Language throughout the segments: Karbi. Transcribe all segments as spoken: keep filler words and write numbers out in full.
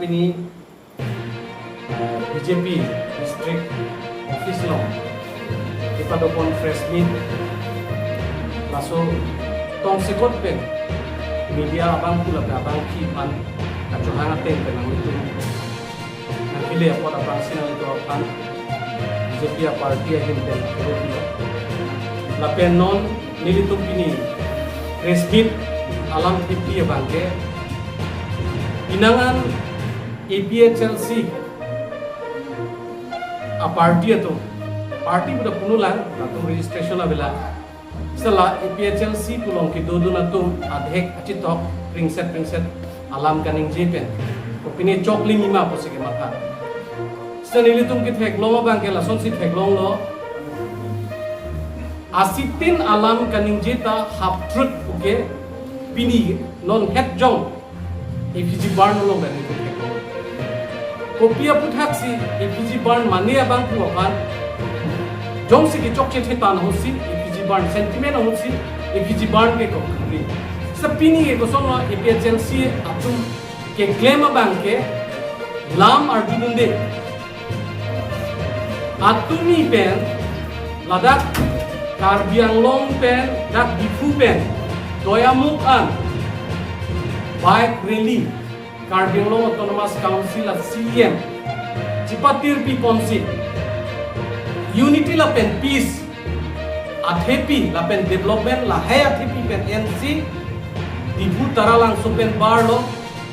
Pini, eh, B J P district office along kepadopon press meet, laso tongsekot pen media abangphu lapen abangpi aphan kachohang ateng pen nanglitum nangkele apot aphrangsi nanglitum aphan B J P a-party ahin pen kero pilo. Lapen non nelitum pini press meet alam thepi abangke, pinangan A P H L C a-party atum, party pu ta punulang, latum registration avela. Sela A P H L C pu along kedodun atum adhek achitok, pringset pringset alam kaningje pen, kopine choklim ima pusi kematha. Sela nelitum ketheklong abangke lasonsi theklonglo. Asitin alam kaningje ta half truth puke, pini non het jong A P G Barn along pen nelitum theklong. Kopi aputhaksi A P G Barn mane abangphu aphan jongsi kechokche thetan ahutsi A P G Barn sentiment ahutsi A P G Barn ke kok kri. Sela pini ke kosonlo A P H L C atum keklem abangke lam arjudunde. Atumi pen ladak Karbi Anglong pen dak Diphu pen Doyamukh an bike rally Karbi Anglong Autonomous Council a-C E M chipatirpi ponsi unity lapen peace athepi lapen development lahai athepi pen ensi Diphu Taralangso pen barlo,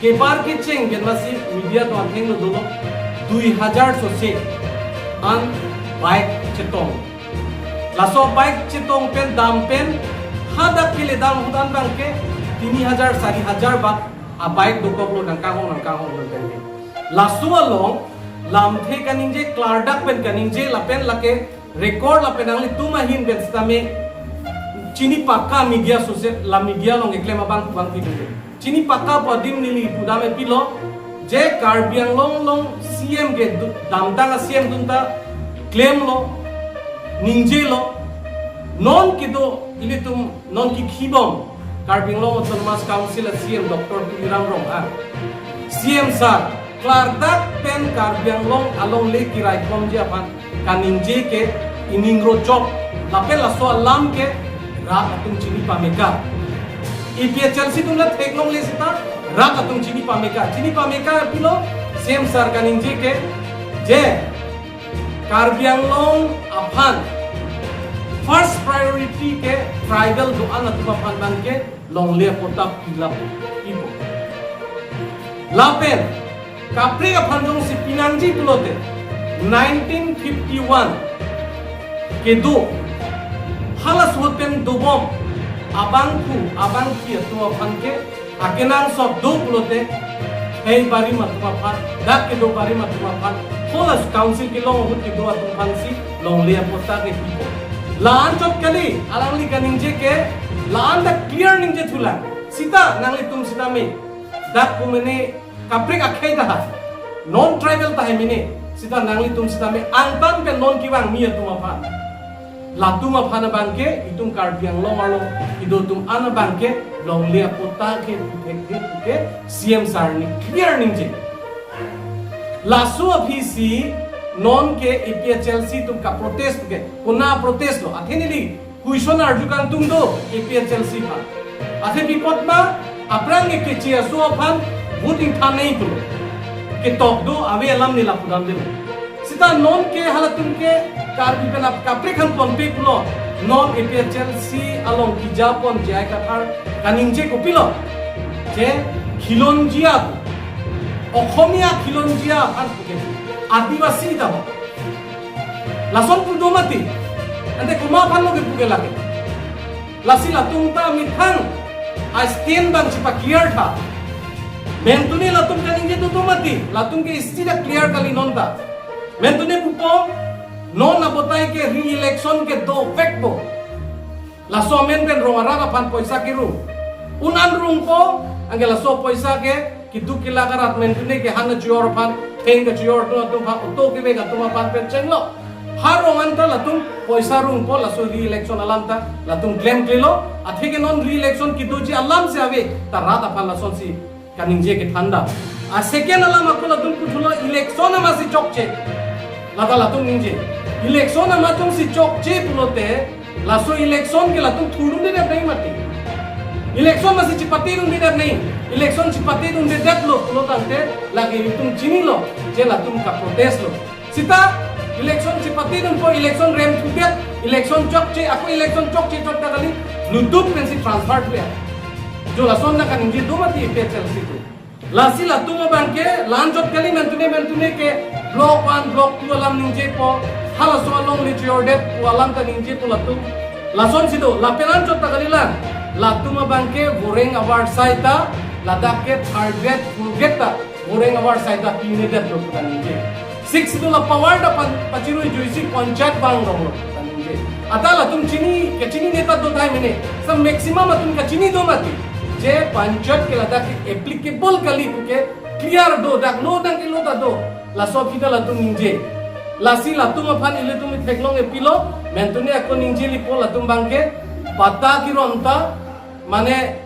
kebar kecheng pen masi media atum athengno dolo, dui hajar sose an bike chetong. Laso bike chetong pen dam pen hadak kele dam ahut an abangke tini hajar sari hajar bak a-bike dokoklo nangkanghong nangkanghong nangkanghong. Laso along lamthe kaningje, klardak pen kaningje lapen lake record lapen nanglitum ahin pen sitame chini paka media sose la media along keklem abang abang pidunde. Chini paka pu adim neli pudam epilo, je Karbi Anglong along C E M kedo, damtang a-C E M dunta klemlo, ningjelo, non kedo ilitum non kikhibom Karbi Anglong Autonomous Council a-C E M Doctor Tuliram Ronghang, C E M sir, klardak pen Karbi Anglong alongle kiraikomji aphan kaningje ke ining rochok, lapen laso alam ke rat atum chini pameka. A P H L C atum la theklongle seta rat atum chini pameka. Chini pameka pilo, C E M sir kaningje ke, je Karbi Anglong aphan first priority ke tribal do-an atum aphan abangke longle apatta pilap ipo. Lapen kaprek aphan jongsi pinangji pulote nineteen fifty-one kedo halaso ahut pen dobom abangphu abangpi atum aphan ke akenangsot do pulote, hei barim atum aphan, dak kedo barim atum aphan, halaso council kelong ahut kedo atum aphansi longle apatta ke pipo. La-an chot kali, alangli kaningje ke, la-an ta clear ningje thulang. Seta nanglitum sitame dak kumene kaprek akhei tahai, non tribal tahai mene, seta nanglitum sitame angtan pen non kevangmi atum aphan, latum aphan abangke itum Karbi Anglong arlo kedo atum an abangke longle apatta ke puthekthe puke C E M sir ni clear ningje. Laso aphisi non ke A P H L C atum kaprotest ke, kona protest lo, athe neli question arju kangtung do A P H L C aphan. Athe pi apot ma, aphrang ke keche aso aphan vote ingthan nangji pulo. Ketok do ave alam neli la pudam delo. Seta non ke halatum ke Karbi pen ap kaprek aphan ponpe pulo. Non A P H L C along kejapon J I Kathar kaningje kopilo, je khilonjia, Okhomia khilonjia aphan puke, Adivasi ta ho. Lason pu do mati. Ante komat aphan lo kepu ke lake. Lasi latum ta methang a-stand abang chepaclear tha. Mentune latum kaningje do do mati. Latum ke isi ta clear kali non ta. Mentune pupo, non abatai ke re-election ke dovekpo. Laso amen pen rong arat aphan poisa kerung. Un-an rungpo, anke laso poisa ke keduk kelak arat mentune ke han kachojor aphan, theng kachojor atum atum aphan, auto kevek atum aphan pen chenglo. Ha rong an ta latum poisa rungpo, laso re-election alam ta latum klemklelo, athe ke non re-election kedoji alam si ave, ta rat aphan lasonsi kaningje kethan da. A second alam ako latum puthulo election amatsi chokche. Lata latum ningje. Election amat jongsi chokche pulote, laso election ke latum thurdunde det nai mati. Election amatsi chepatedunde det nai. Election chepatedunde detlo pulo tangte lake itum chinilo je latum kaprotest lo. Seta election chepatedunpo, election remthudet, election chokche, ako election chokche chot ta kali, lutut pensi transfer thuya. Jo lason na kaningje do mati A P H L C atum. Lasi latum abangke la-anchot kali, mentune mentune ke block one, block two alam ningjepo, halaso alongle chejordet pu alam ta ningjepo latum. Lasonsi do, lapen anchot ta kalilang. Latum abangke voreng avarsai ta, ladak ke third grade, fourth grade ta voreng avarsai ta pinedetlo pu ta ningje. Sixth Schedule apower ta pan pachirui juisi panchayat bang ronglo pu ta ningje. Ata latum chini, kachinine ta do thai mene. Sa maximum atum kachini do mati. Je panchayat ke ladak ke applicable kali puke clear do, dak no nangkelo ta do. Laso aphi ta latum ningje. Lasi latum aphan ilitum itheklong epilo, mentune ako ningjelipo latum abangke patta keron ta, mane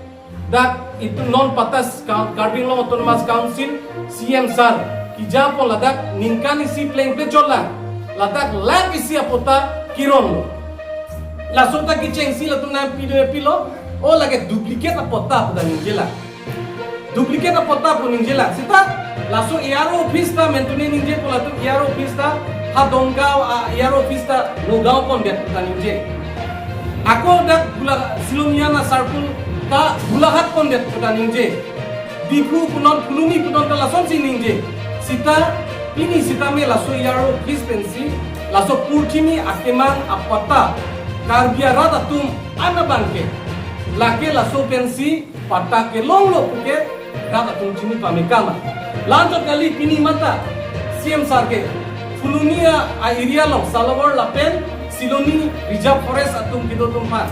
dak itum non patta s-, Ka-, Karbi Anglong Autonomous Council C M sir kejapon ladak ningkan isi plengple chotlang, ladak lakh isi apatta keronlo. Laso ta kechengsi latum nangpido epilo, o lake duplicate apatta pu ta ningjelang. Duplicate apatta pu ningjelang. Seta laso A R O office ta mentune ningjepo latum, A R O office ta ha Dongka, a, A R O office ta Nagaon pondet pu ta ningje. Ako dak Gola-, Siloniya na circle ta Golaghat pondet pu ta ningje. Diphu punon, Phuloni punon ta lasonsi ningje. Seta pini sitame laso A R O office pensi laso purchini akemang apatta Karbi arat atum an abangke lake laso pensi patta kelonglo puke rat atum chini pame kama. La-anchot kali pini mata C M sir ke Phuloni a area along Salawar lapen Siloni Reserve Forest atum kedo atum aphan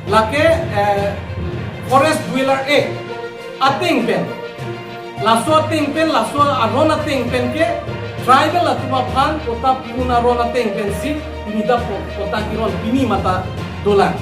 lake, eh, Forest Dweller Act ateng pen, laso ateng pen, laso aron ateng pen ke tribal atum aphan patta pi-un aron ateng pensi pini ta po-, patta keron pini mata dolang.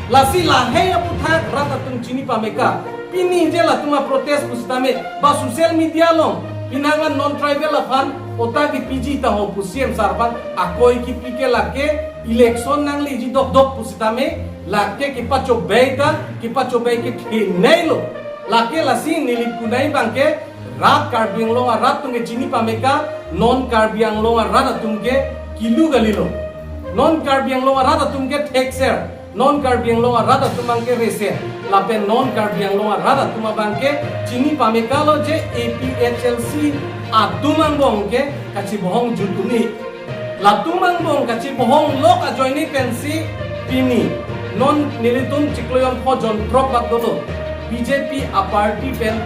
Lasi lahei aputhak rat atum chini pame ka. Pini je latum aprotest pusitame ba social media along pinangan non tribal aphan patta kepiji ta ho pu C M sir aphan akoi kipi ke lake election nangleji dokdok pusitame lake kepachobei ta, kepachobei kethenei lo. Lake lasi neli punai abangke rat Karbi Anglong arat atum ke chini pame ka, non Karbi Anglong arat atum ke kilu kalilo. Non Karbi Anglong arat atum ke thekser, non Karbi Anglong arat atum abangke rese, lapen non Karbi Anglong arat atum abangke chini pame kalo je A P H L C atum angbong ke kachebohong jut un-e. Latum angbong kachebohong lok ajoine pensi pini non nelitum chiklo jon pho jon throk bak dolo B J P a party pen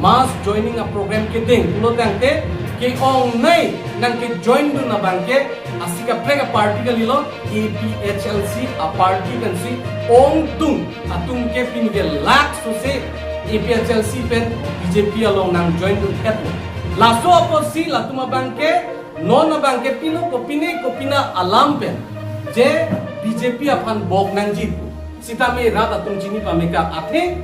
mass joining a program kedeng pulo tangte ke-ongnei nangkejoin dun abangke asi kaprek a party kalilo, A P H L C a party pensi ongtung atum ke pini ke lakh sose A P H L C pen B J P along nangjoin dun-etlo. Laso apotsi latum abangke non abangke pino kopine kopina alam pen je B J P aphan bok nangji pu sitame rat atum chini pame ka, athe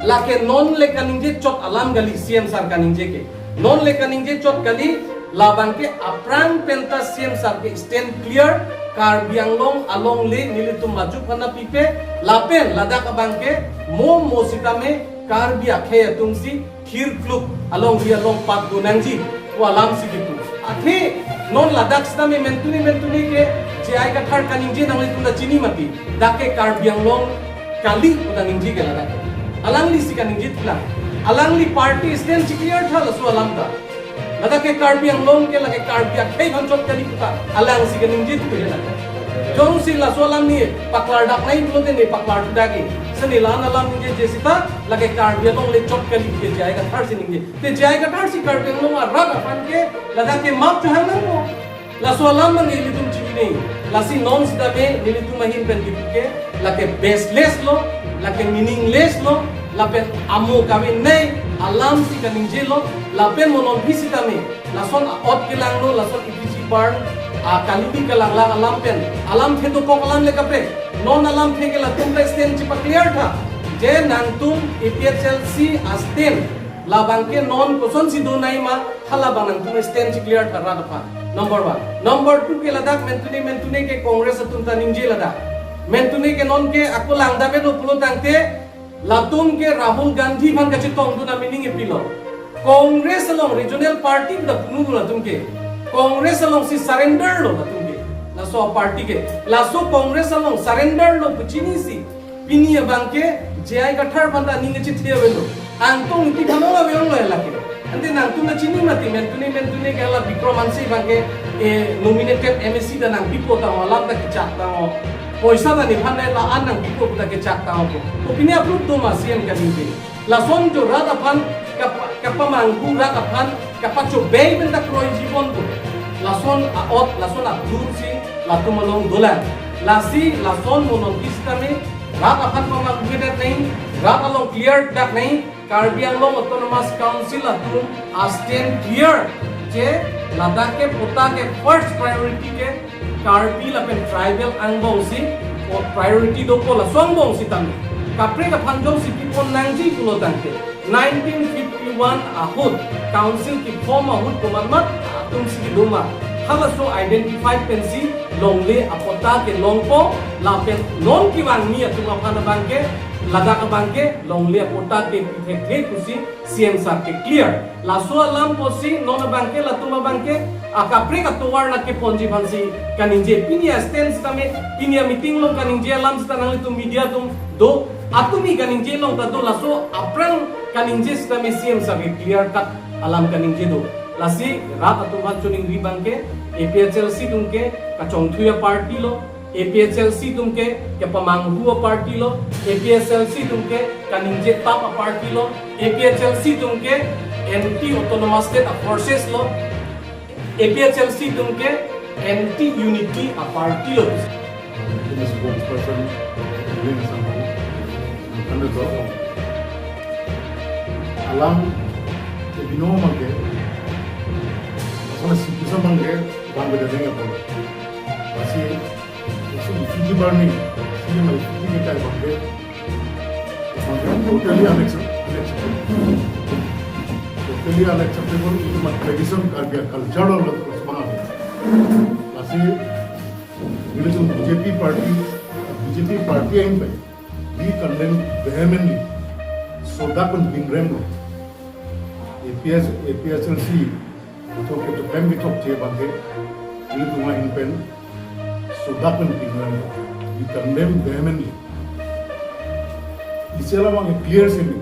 lake non le kaningje chot alam kali C M sir kaningje ke. Non le kaningje chot kali, labangke aphrang pen ta C M sir ke stand clear, Karbi Anglong alongle nelitum majok hana pipe, lapen ladak abangke mo mo sitame Karbi akhei atumsi thirkluk alongri along pat do nangji pu alamsi kipu. Athe non ladak sitame mentune mentune ke J I Kathar kaningje nanglitum ta chini mati. Dak ke Karbi Anglong kali pu ta ningje ke ladak. Alanglisi kaningje thulang. Alangli party stand chiklir tha laso alam ta. Ladak ke Karbi Anglong ke lake Karbi akhei aphan chot kali pu ta alangsi kaningje thu ke ladak. Jongsi laso alam ne paklar dak nai pulote ne paklar thu dak ke. Seni la-an alam ningje je sita lake Karbi alongle chot kali ke J I Kathar si ningje. Te J I Kathar si Karbi Anglong arat aphan ke ladak ke map chehang nangpo. Laso alam abang ilitum chinine. Lasi non sitame nelitum ahin pen kipu ke lake baseless lo, lake meaningless lo, lapen amo kami nei alamsi kaningje lo, lapen mo non phi sitame lason a-ot kelanglo, lason A P C bar a kalili kalanglang alam pen alamthe dokok alam le kaprek. Non alamthe ke latum ta stand chipaklir tha. Je nangtum A P H L C a stand Labang ke non kosonsi do nangji ma, halabang nangtum stand si clear tha rat aphan. Number one. Number two ke ladak mentune mentune ke Congress atum ta ningje ladak. Mentune ke non ke ako langdam-etlo pulo tangte, latum ke Rahul Gandhi aphan kachetongdun ameaning epilo. Congress along regional party pu ta punu latum ke. Congress alongsi surrender lo latum ke. Laso party ke. Laso Congress along surrender lo pu chinisi. Pini abang ke J I Kathar aphan ta aning kachethe avelo. Angtong Ingti aphan ong ave ong lo lake. Ante nangtum ta chini mati mentune mentune ke la Bikram Hanse abang ke, eh, nominated M A C ta nangpipo tangho, alam ta kechak tangho. Poisa ta nephan la-an nangpipo ta kechak tangho. Ko pini approve do ma C M kaningje. Lason jo rat aphan kapa-, kapamanghu, rat aphan kapachobei pen ta kroiji ponpo. Lason a-ot, lason adur si latum along dolang. Lasi lason mo nonke sitame rat aphan pamanghuvedet nangji, rat along clear dak nangji, Karbi Anglong Autonomous Council atum a-stand clear. Je ladak ke patta ke first priority ke Karbi lapen tribal angbong si priority dokok, laso angbong sitame. Kaprek aphan jongsi pipon nangji pulo tangte, nineteen fifty-one ahut council keform ahut komatmat atum si kedo ma. Halaso identify pensi longle apatta ke longpo, lapen non kevangji atum aphan abang ke, ladak abang ke longle apatta ke pithekthe pusi C M sir ke clear. Laso alam pusi non abang ke, latum abang ke, akaprek atovar nangkeponji aphansi kaningje. Pini a-stand sitame, pini a-meeting along kaningje alam sita nanglitum media atum do, atumi kaningje along ta do, laso aphrang kaningje sitame C M sir ke clear cut alam kaningje do. Lasi rat atum aphan choningri abang ke, A P H L C atum ke kachongthui a-party lo, A P H L C atum ke kepamanghu a-party lo, A P H L C atum ke kaningje tap a-party lo, A P H L C atum ke anti autonomous state a-forces lo, A P H L C atum ke anti unity a-party lo. Ini spokesperson ini sama. Kan itu. Alam ke bino abang ke, asal sipisa abang ke, abang ke deng apa? Masih, masih Fiji burning, Fiji mai Fiji ke kai abang ke, abang ke totally unacceptable, unacceptable. Totally unacceptable, itu mat tradition Karbi culture lo terus abang. Masih, ini tuh B J P party, B J P party yang baik. We condemn vehemently. Sodak pen pingrem lo. A P S, A P H L C, tok ke tok pen bi tok che abang ke, ini tuma in pen, sodak pen pingrem lo. We condemn vehemently. Isi alam abang ke clear si ni.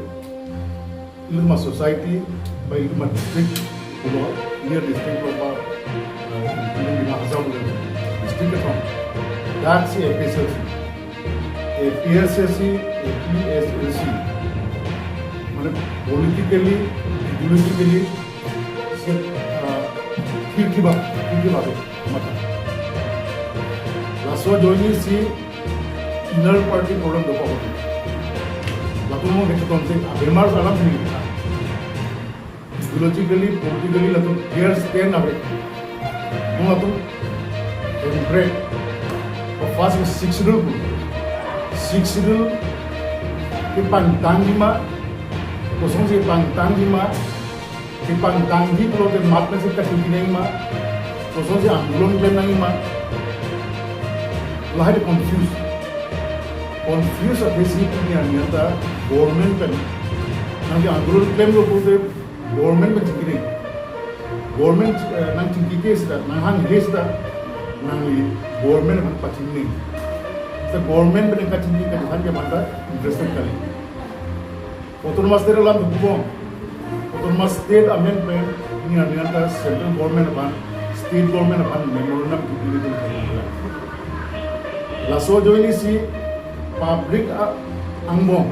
Ilitum a-society, ba ilitum a-district, pulo, near district lo ba, eh, ilitum Dima Hasao pulo, district atum. Dak si A P H L C. A P H L C, A P H L C. Mane politically, ideologically, si, eh, khirki ba, khirki ba. Mata. Laso ajoine si inner party problem dokok. Latum mo kechetong si abemar alam ni. Ideologically, politically latum clear stand ave. Mo latum break. First is Sixth Schedule. Sixth Schedule kepangthangji ma, kosonsi pangthangji ma, kepangthangji pulote mat pensi kachingki nangji ma, kosonsi andolon klem nangji ma, lahai confuse. Confuse aphesi pini arni anta government pen nangke andolon klemlo pulote government pen chingki nangji. Government, eh, nangchingkike seta, nanghanghe seta, nangli government aphan pachini nangji. Seta government pen kachingki kachethan ke mata interested kali. Autonomous State alam tu bukong. Autonomous State amen pen, ini arni anta central government aphan, state government aphan memorandum kipili tum kali. Laso ajoine si public a-, angbong,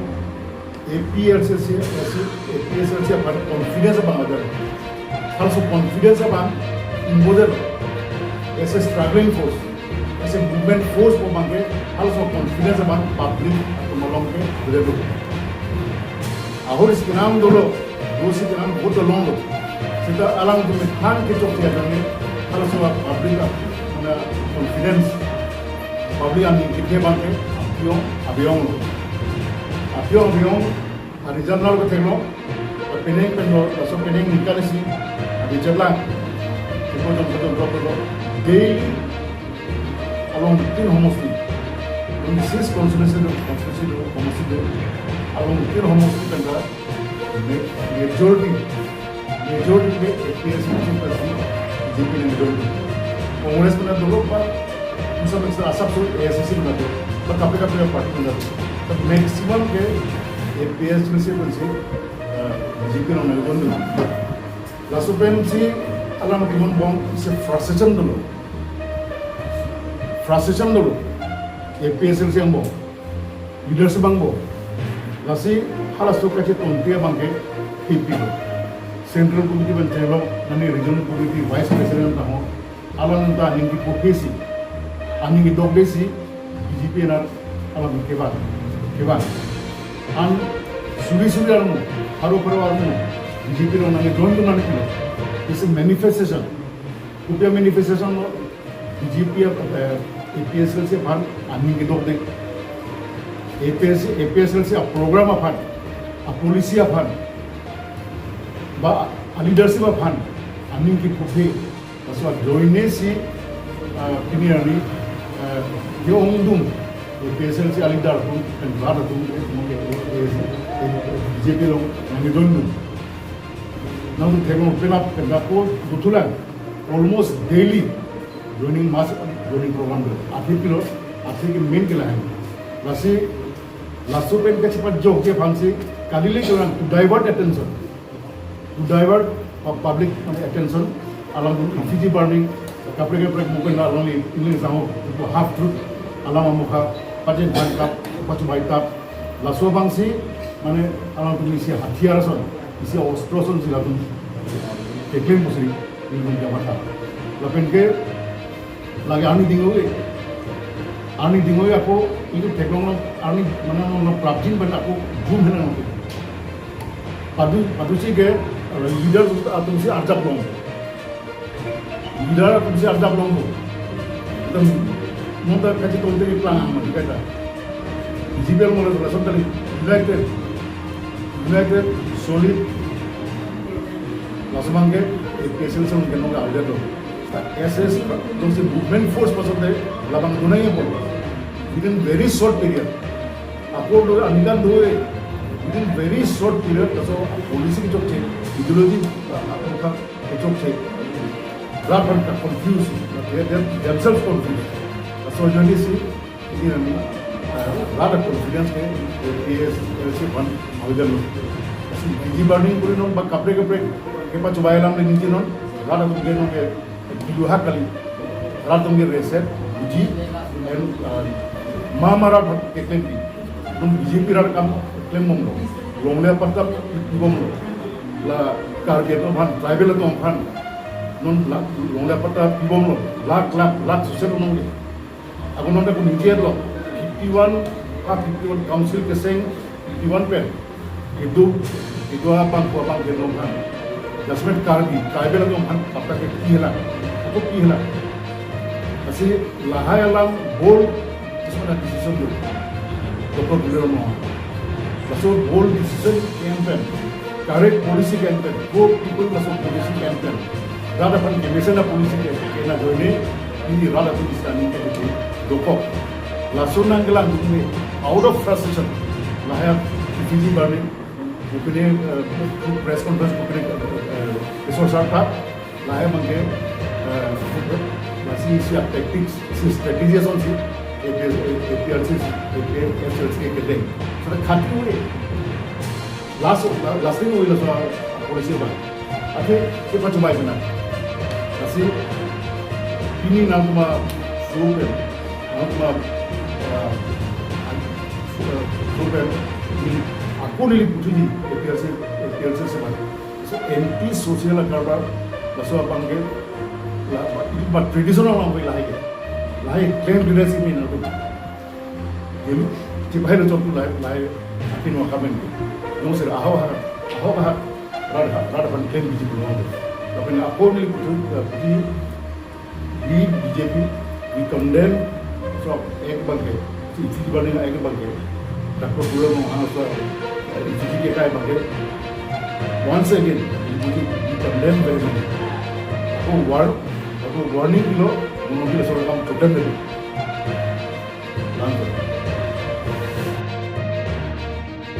A P H L C, A P H L C aphan confidence abang ajar. Halaso confidence abang imbodel. As a struggling force, as a movement force pu abang ke, halaso confidence abang public atum along ke bodel. Ahor si kenam dolo, do si kenam vote along lo. Seta alangtum aphan kechokche ajoine, halaso public a, mana confidence, public aning kethek abang ke, aphi-ong, abhi-ong lo. Aphi-ong, abhi-ong, Result nang ketheklong, penang pen lo, laso penang ningkan isi, adi chetlang. Ipo jong jong jong jong daily along tin homosti, along six constituency do, constituency do, homosti do, along tin homosti pen ta ma-, majority, majority ke A P H L C pen si B J P nangdun. Congress pen dolo ba, to some extent asap so A I C C pen do, ba kaprek kaprek party pen do. But maximum ke A P H L C pen si, eh, B J P nangdun. Laso pensi alam kimun bom si frustration dolo. Frustration dolo. A P H L C angbong, leadership angbong. Lasi halaso kachetongte abang ke P P lo. Central committee pen thelo, nani regional committee vice president ta ho. Alang ta aning kepho si, aning kedokde si, B J P nang alam kevang, kevang. An suri suri armu, pharo pharo armu, B J P nang nangjoin tu nangpilo. Isi manifestation. Kopi amanifestation lo, B J P, eh, A P H L C aphan aning kedokde. A P H L C, A P H L C aprogram aphan, apolicy aphan, ba aleadership aphan aning kepho. Laso ajoine si, ah, pini arni, ah, ke-ongdung, A P H L C aleader atum, pen rat atum, eh, mo ke, eh, eh, B J P along nangkedondun. Nang theklong penap pen dako dothulang, almost daily joining mass joining program do. Athe pilo, athe ke main ke lahai. Lasi, laso pen kachepajokji aphansi, kali le kelang to divert attention. To divert pu-, public, mane, attention, alangtum effigy burning, kaprek kaprek movement along ni, English sango, ipo half truth, alam amokha, pajin phan kap, pachubai tap, laso abangsi, mane, alangtum isi hathiar ason, isi ostro asonsi latum keklem pusi, nelitum kamatha. Lapen ke, lake arni dingoi. Arni dingoi ako, itum theklong lo, arni, mane, non prapjin pen ako, boom henang lo. Padu, padusi ke, eh, leader atumsi arjap long. Leader atumsi arjap long bo. Itum, non ta kachetongte keplang ang, mati kaita. B J P along lason kali, united, united, solid. Laso abang ke, A P H L C along ke non ke arjap long. Ta S S, jongsi movement force pasok de, labang dunai bo. Within very short period. Ako do, aningkan do, within very short period, laso policy kechokche, ideology, ah, ah, kechokche. Rat aphan ke confuse, they, they themselves confused. Laso ajoine si, ini kami, ah, rat a-confidence ke, A P H L C aphan avedetlo. Lasi effigy burning kori non, ba kaprek kaprek, kepachubai alam le ningje non, rat atum ke non ke, kilu hak kali. Rat atum ke reset, buji, and, uh, ma ma rat aphan keklempi. Non B J P rat akam klem bomlo. Longle apatta pi bomlo. La Karbi atum aphan, tribal atum aphan. Non la, longle apatta pi bomlo. Lakh, lakh, lakh suse lo nonke. Ako non ta kuningjedetlo. Fifty-one, ah, fifty-one council kecheng, fifty-one pen. Kedo, kedo abang ko abang kedo aphan. Jasmet Karbi, tribal atum aphan, apta ke pi hela, ako pi hela. Lasi lahai alam bold, kismana decision do. Doctor Tuliram Ronghang. Laso bold decision ke-en pen, correct policy ke-en pen, poor people laso policy ke-en pen. Rat aphan kemesen a-policy ke, ke-en ajoine, pini rat atum isi aning ke dokok. Laso nangkelang dukni, out of frustration, lahai effigy burning, kopine, eh, press conference kopine, eh, resor sar ta, lahai abang ke, eh, lasi isi a-tactics, isi strategy asonsi, A P H L C, A P H L C kedeng. Seta khati hui. Last, la-, lasting hui laso policy abang. Athe, kepachubai pena. Lasi, pini nangtum aso pen, nangtum a, ah, ah, aso pen, pini ako neli puthiji, A P H L C, A P H L C seman. So, anti-social a-karbar, laso abang ke, la, ba, ba traditional abang ke lahai ke. Lahai claim leadership ni nangtum. Gelu, chipahai lo choktu lahai, lahai, akin wa kamen. Jongsi ahok ahak, ahok ahak, rat ahak, rat aphan claim biji pulo. Lapen ako neli puthot, eh, puthot, we B J P, we condemn, so, act abang ke, si, si, bani act abang ke. Doctor Tuliram Ronghang laso Refugee ke kai bangke once again refugee condemn very much. Ako war, ako warning dilo, mono ke sorkar kam total dilo.